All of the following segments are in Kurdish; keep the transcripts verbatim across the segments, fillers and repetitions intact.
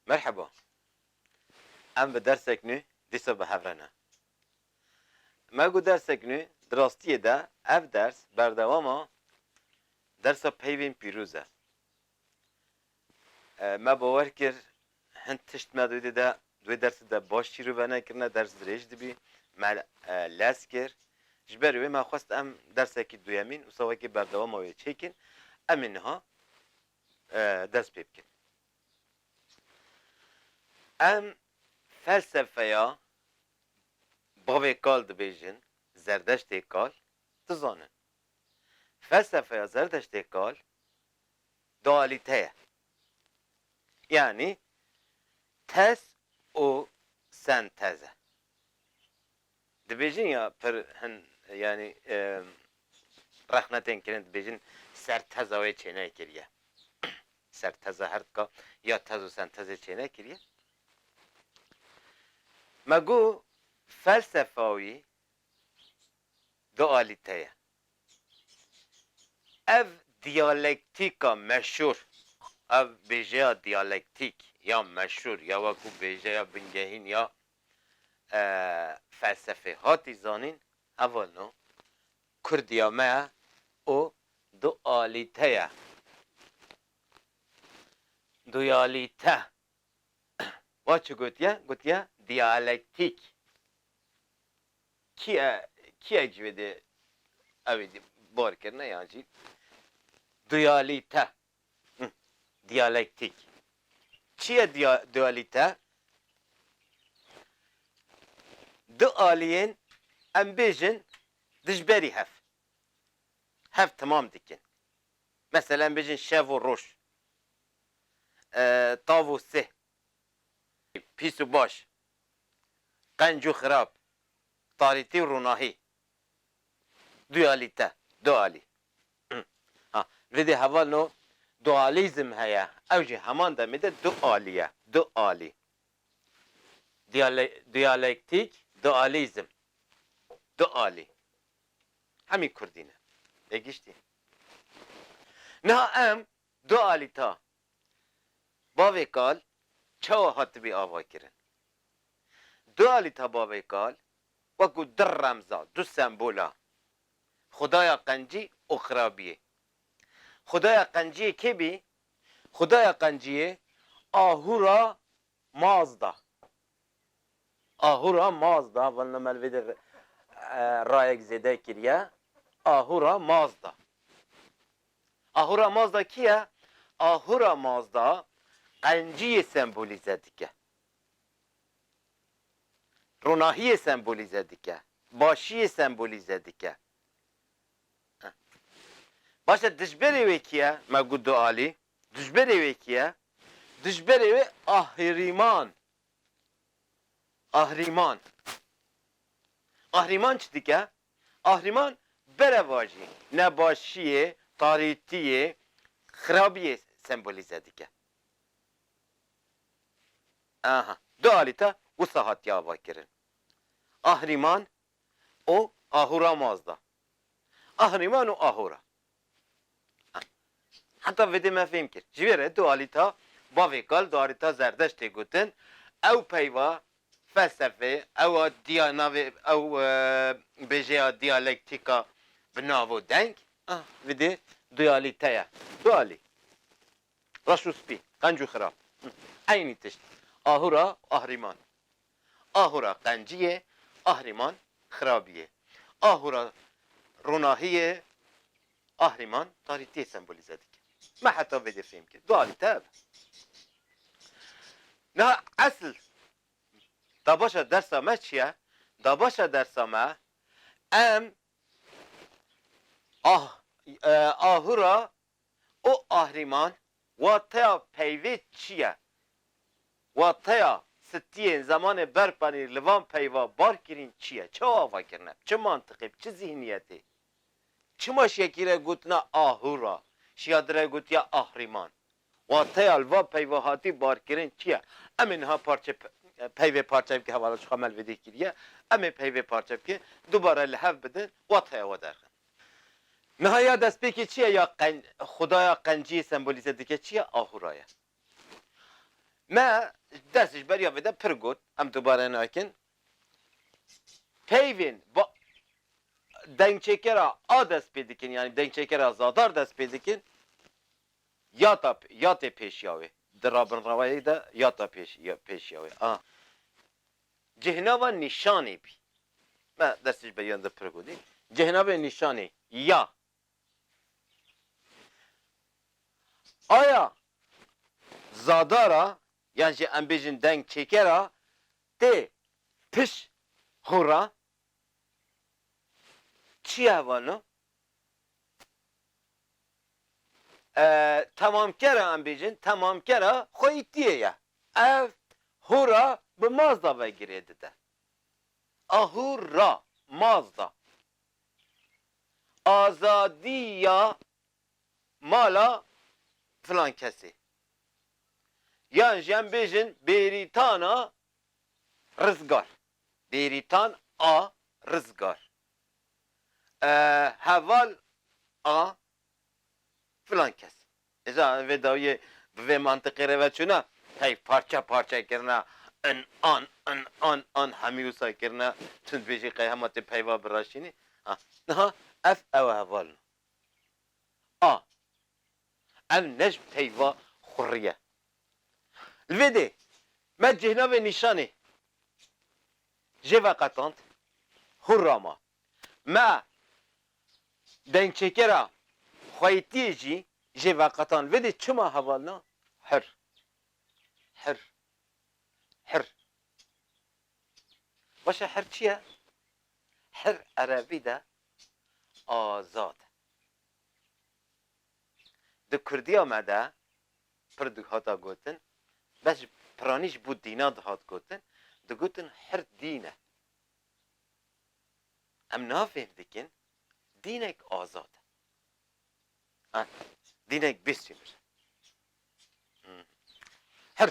Merheba. Em bi dersek nû dîsa bi hev re ne. Me got dersek nû, di rastiyê de ev ders berdewama dersa peyvên pîroz e. E, me bawer kir, hin tişt me di wê de, di wê dersê de baş şîrove nekirine, ders dirêj dibî, me, e, lez kir. Ji ber wê me xwest em dersekî duyemîn, wisa wekî berdewama wê çêkin, em ê niha, e, dest pê bikin. Em felsefeya bavê kal dibêjin, Zerdeştê kal, dizanin. Felsefeya Zerdeştê kal dualîte ye. Yanî tez û senteze. Dibêjin ya pir hin, yanî, e, rexne tên kirin, dibêjin serteza wê çênekiriye. Serteza her dika ya tez û sentezê çênekiriye. Me got felsefa wî dualîte ye. Ev diyalektîka meşhûr, ev bêjeya diyalektîk ya meşhûr, ya wekû bêjeya bingehîn ya, e, felsefê hatî zanîn, hevalno, kurdiya me ye û dualîte ye. Duyalîte. Va çi gotiye? Gotiye diyalektîk. Kî ye, kî ye ji vê dê ew ê dî bar kirine yan jî duyalîte. Hı, diyalektîk. Çi ye diya-, duyalîte? Du aliyên, em bêjin, dijberî hev. Hev temam dikin. Mesela em bêjin şev û roj, e, tav û sih, pîs û baş, qenc û xirab, tarîtî û ronahî, duyalîte, dualî. Ha, vê dê hevalno dualîzm heye. Ew jî heman demê de dualî ye. Dualî. Diyale-, diyalektîk, dualîzm. Dualî. Hemî kurdî ne. Ê giştî. Niha em dualîta bavê kal çawa hatibî avakirin? Dualîta bavê kal wekû du remza, du sembola, xwedaya qencî û xirabiyê. Xwedaya qenciyê kê bî? Xwedaya qenciyê Ahura Mazda. Ahura Mazda, hevalno me li vê de, e, rayek zêde kiriye. Ahura Mazda. Ahura Mazda kî ye? Ahura Mazda qenciyê sembolîze dike. Ronahiyê sembolîze dike. Başiyê sembolîze dike. Heh. Baş e, dijberê wê kî ye? Me got dualî. Dijberê wê kî ye? Dijberê wê Ahrîman. Ahrîman. Ahrîman çi dike? Ahrîman berevajî, nebaşiyê, tarîtiyê, xirabiyê sembolîze dike. Aha, dualîte wisa hatiye avakirin. Ahrîman û Ahura Mazda. Ahrîman û Ahura. Heta vê dê me fêm kir. Ji vê re dualîta bavê kal, dualîta Zerdeştê gotin, ew peyva felsefê, ew a diya navê, ew, e, bêjeya diyalektîka bi nav û deng, ah, vê dê dualîte ye. Dualî. Reş û spî, qenc û xirab. Hı. Eynî tişt. Ahura, ahrîman. Ahura qenciyê, ahrîman xirabiyê. Ahura ronahiyê, ahrîman tarîtiyê sembolîze dike. Me heta vê dê fêm kir. Dualîte ev. Niha esil dabaşa dersa me çi ye? Dabaşa dersa me em ah, e, ahura û ahrîman wateya peyvê çi ye? Wateya stiyên zemanê berpanî li van peyva bar kirîn çi ye? Çawa ava kirine? Bi çi mantiqê, bi çi zîhniyetê? Çima ji yekî re gotina ahura, ji ya din re gotiye ahrîman? Wateya li va peyva hatî barkirin çi ye? Em ê niha parçe pe-, peyvê parçe bike, hevala ji xwe me li vê dê kiriye. Em ê peyvê parçe bikin, dubare li hev bidin, wateya we derxin. Niha ya destpêkê çi ye? Ya qen-, xwedaya qenciyê sembolîze dike çi ye? Ahura ye. Me ders ji beriya vê de pir got, em dubare nakin. Peyvên ba-, dengçêkera a dest pê dikin, yanî dengçêkera zadar dest pê dikin, ya ta, ya tê pêşiya wê. Di rabinrawayê de ya ta pêş-, ya, pêşiya wê. A. Cihnava nîşanê bî. Me destê ji beriyan de pir gotî. Cihnavê nîşanê ya. Aya zadara, yan jî em bêjin dengçêkera tê piş hûra. Çi ye hevalno? E, temamkera, em bêjin, temamkera xweyîtiyê ye. Ev hûra bi mazda ve girê dide. Ahûra, mazda. Azadiya mala filan kesê. Yan jî em bêjin bêrîtana rizgar. Bêrîtan a rizgar. E, heval a filan kes. Îca vê dawiyê bi vê mantiqê re ve çûna, hey parçe parçe kirine, in an, in an, an hemî wisa kirine, tu dibêjî qey hema tê peyva biraşînî. Ha, niha ev ew e hevalno. A. Ev ne ji peyva xurî ye. Li vê dê me cihnavê nîşanê jê veqetand, hûra ma. Me dengçêkera xweyîtiyê jî jê veqetand. Vê dê çima hevalna? Hir. Hir. Hir. Baş e, hir çi ye? Hir erebî de azad e. Di kurdiya me de pir dû hata gotin, bes ji piranî ji bo dîna dihat gotin, digotin hir dîn e. Em niha fêhm dikin, dînek azad e. Ha, dînek bê sînir. Hmm. Hir.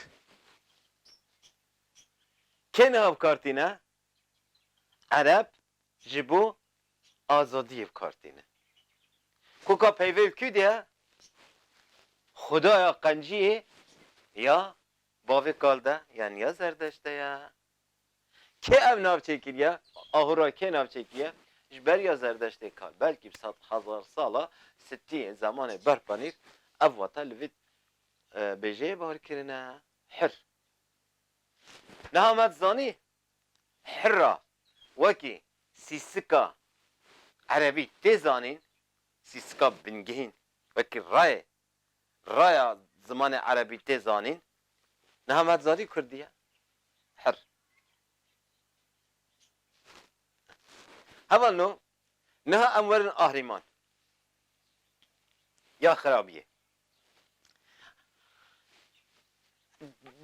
Kê niha bi kar tîne? Ereb ji bo azadiyê bi kar tîne. Koka peyvê bi kû de ye? Xwedaya qenciyê ya bavê kal de, yan ya Zerdeşt de ye. Kê ev nav çêkiriye? Ahura kê nav çêkiriye? Ji beriya Zerdeştê kal, belkî bi sed hezar sala sitî, zemanê berpanîr, ev wate li vî, e, bêjeyê bar kirine. Hir. Niha me dizanî, hira wekî sîsika erebî tê zanîn, sîsika bingehîn, wekî rayê, raya zimanê erebî tê zanîn, niha me dizanî kurdî ye. Hir. Hevalno, niha em werin Ahrîman. Ya xirabiyê.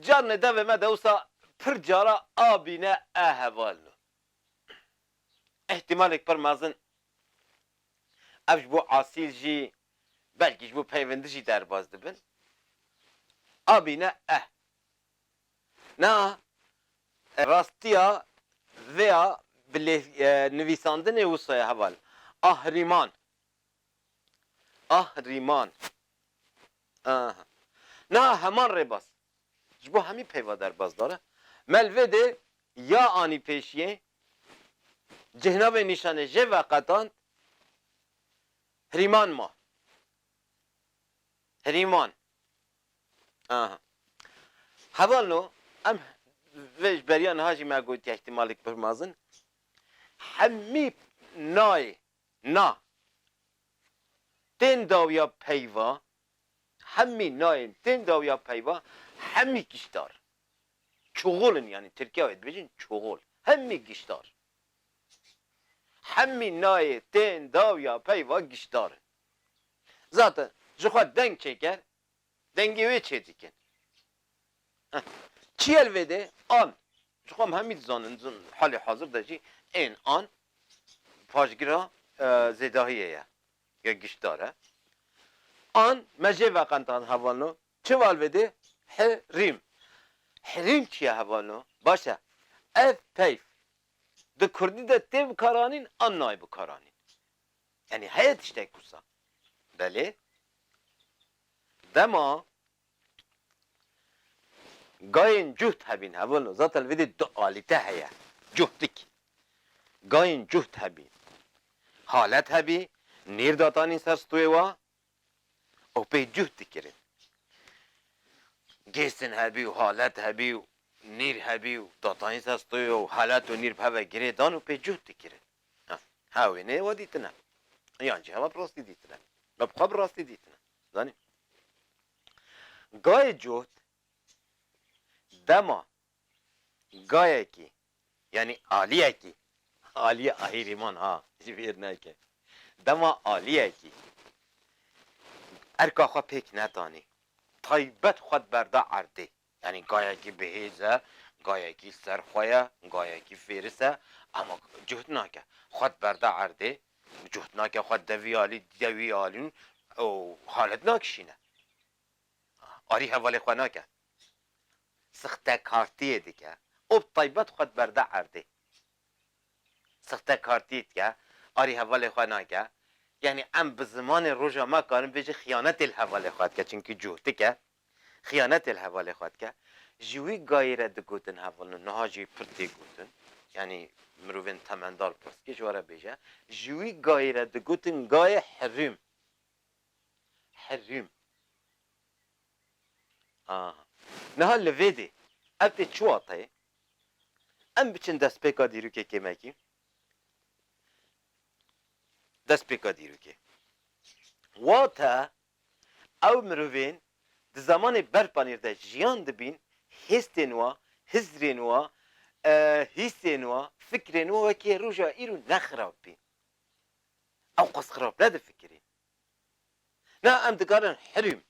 Carnê devê me de wisa pir cara a bîne e hevalno. Îhtimalek pir mezin ev ji bo asîl jî, belkî ji bo peyvendî jî derbas dibin. A bîne e. Na, rastiya vêya bi lê-, e, nivîsandinê wisa ye heval. Ahrîman. Ahrîman. Aha. Niha heman rêbaz. Ji bo hemî peyva derbasdar e. Me li vê dê ya anî pêşiyê, cihnavê nîşanê jê veqetand, hirîman ma. Hirîman. Aha. Hevalno, em vê ji beriya niha jî me gotiye, îhtimalek pir mezin. Hemî nayê, na. Tên dawiya peyva, hemî nayên tên dawiya peyva, hemî gişdar. Çoğul in, yanî Tirkiya wê dibêjin çoğul. Hemî gişdar. Hemî nayê tên dawiya peyva gişdar in. Zaten ji xwe deng çêker, dengê wê çê dikin. Heh. Çi ye li vê de? An. Ji xwe em hemî dizanin, zin-, halê hazir de jî ên an paşgira, e, zêdahiyê ye. Ya gişdar e. An me jê veqendan hevalno. Çi va li vê de? Herîm. Herîm çi ye hevalno? Baş e. Ev peyv di kurdî de tê bikaranîn an nayê bikaranîn? Yanî heye tiştek wisa? Belê. Dema Gayên cuht hebîn, hevalno. Zaten vêdê du alîte heye. Cuhtik. Gayên cuht hebîn. Halet hebî, nîr datanîn ser stûyê wa û pê cuht dikirin. Gêsin hebî û halet hebî û nîr hebî û datanîn ser stûyê û halet û nîr bi heve girê dan û pê cuht dikirin. Ha, ha wê nê we dîtine. Yan jî hewa bi rastî dîtine. Me bi xwe bi rastî dîtine. Zanî? Gayê cuht dema gayekî, yanî aliyekî, aliye ahîrîman ha, ji bîr neke. Dema aliyekî erka xwe pêk netanî, taybet xwe diberda erdê. Yanî gayekî bihêz e, gayekî serxwe ye, gayekî fêris e, ama cuhd nake. Xwe diberda erdê, cuhd nake, xwe de vî alî, de wî alî û halet nakişîne. Arî hevalê xwe nake. Sixtekartiyê dike. Û bi taybet xwe diberda erdê. Sixtekartiyê dike. Arî hevalê xwe nake. Yanî em bi zimanê roja me karin bêjin xiyanetê li hevalê xwe dike. Çimkî cuhtik e. Xiyanetê li hevalê xwe dike. Ji wî gayî re digotin hevalno. Niha jî pir tê gotin. Yanî mirovên temendar pirsgê ji we re bêje. Ji wî gayî re digotin gayê herûm. Herûm. Aha. Niha li vê dê, ev tê çi wateyê? Em biçin destpêka dîrokê kêmekî. Destpêka dîrokê. Wate ew mirovên di zemanê berpanîr de jiyan dibîn, hêstên wa, hizrên wa, e, hîsên wa, fikrên wa wekî roja îro ne xirab bîn. Ew qas xirab nedifikirîn. Na em dikarin herûm.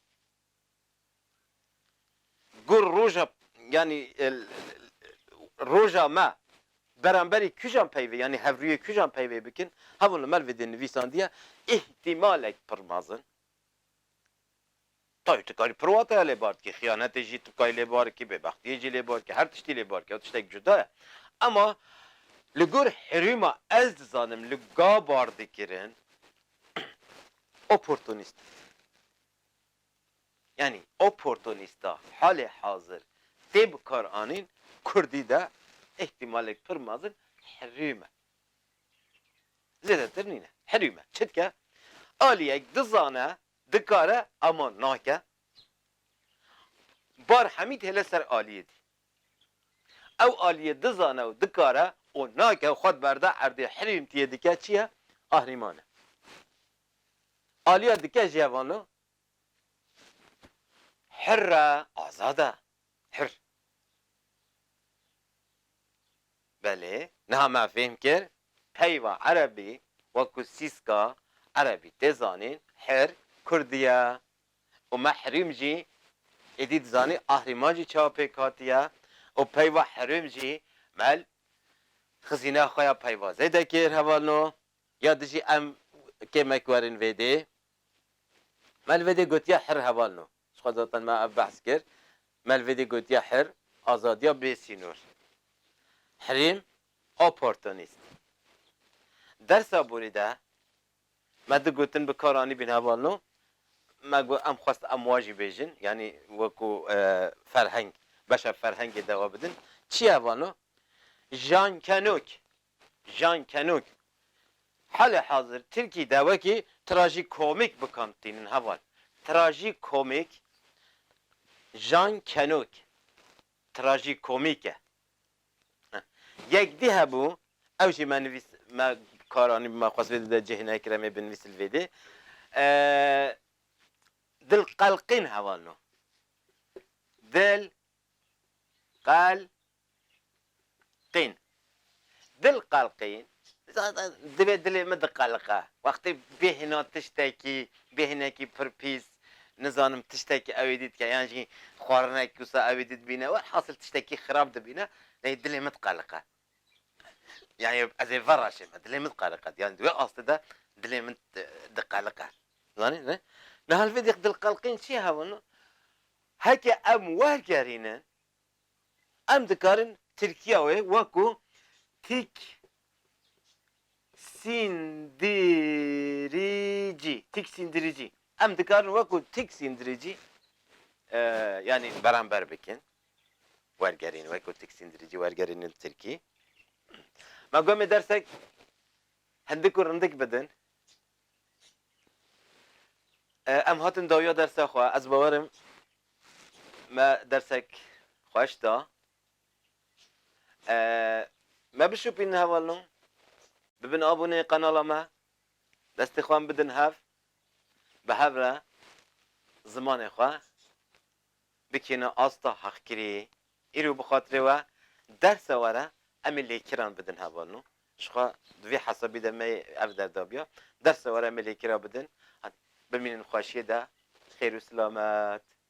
Gur roja, yanî, e, roja me beramberî kujan peyvê, yanî hevrûyê kujan peyvê bikin, hevalno me li vê dê nivîsandiye, îhtîmalek pir mezin. Tayê tu karî pir wateya lê bar dikî, xiyanetê jî tu karî lê bar dikî, bêbextiyê jî lê bar dikî, her tiştî lê bar dikî, ew tiştek cuda ye. Ema li gor herûma ez dizanim li ga bar dikirin, oportunîst. Yanî oportunîsta halê hazir tê bikaranîn kurdî de îhtîmalek pir mezin herûm e. Zêdetir nîne. Herûm e. Çi dike? Aliyek dizane, dikare ama nake. Bar hemî dihêle ser aliyê dî. Ew aliyê dizane û dikare û nake û xwe diberda erdê herîmtiyê dike çi ye? Ahrîman e. Aliya dike jî hevalno. Hir e, azad e. Hir. Belê, niha me fêm kir, peyva erebî, wekû sîska erebî tê zanîn, hir, kurdî ye. Û me herîm jî, êdî dizanî, ahrîman jî çawa pêk hatiye. Û peyva herîm jî, me li xizîna xwe ya peyva zêde kir, hevalno. Ya dijî em kêmek werin vê dê. Me li vê dê gotiye hir hevalno. Ji xwe zaten me ev behs kir. Me li vê dê gotiye hir, azadiya bê sînor. Herîm, oportunîst. Dersa borî de me du gotin bi kar anîbîn hevalno. Me got em xwest em wa jî bêjin. Yanî wekû, e, ferheng, beşa ferhengê de we bidin. Çi ye hevalno? Jankenok. Jankenok. Halê hazir Tirkî de wekî trajikomîk bi kar tînin heval. Trajikomîk, jankenok. Trajikomîk e. Heh. Yek dî hebû, ew jî me nivîs, me kar anî, me xwest vê de cih nekir, em ê binivîsin vê dê. Eee, dilqelqîn hevalno. Dil, qel, qîn. Dil qelqîn. Zaten divê dilê min diqelqe. Wextê bêhna tiştekî, bêhnekî pir pîs, nizanim tiştekî ew ê dî dike, yan jî xwarinek wisa ew ê dî dibîne, welhasil tiştekî xirab dibîne, ney dilê min diqelqe. Yani ez ê vereşê me, dilê min diqelqe. Yani di wê astê de dilê min di-, diqelqe. Zanî, ne? Niha li vê dî dilqelqîn çi ye hevalno? Heke em wergerînin, em dikarin Tirkiya wê wekû tik sîndirîcî, tik sîndirîcî. Em dikarin wekû tik sîndirîcî, e, yanî beramber bikin. wergerîn, wek ku tiksindirîcî wergerîn li tirkî. Me got em ê dersek hindik û rindik bidin. E, em hatin dawiya dersa xwe. Ez bawerim me dersek xweş da. E, me bişopînin hevalno. Bibin aboneyê qenala me. Destê xwe em bidin hev. Bi hev re zimanê xwe bikîne asta heqkirî. Îro bi xatirê we dersa were em ê lêkiran bidin hevalno. Ji xwe di vî hesabî de me ev derdabiya. Dersa were em ê lêkira bidin. Hat, bimînin xweşiyê de. Xêr û silamet.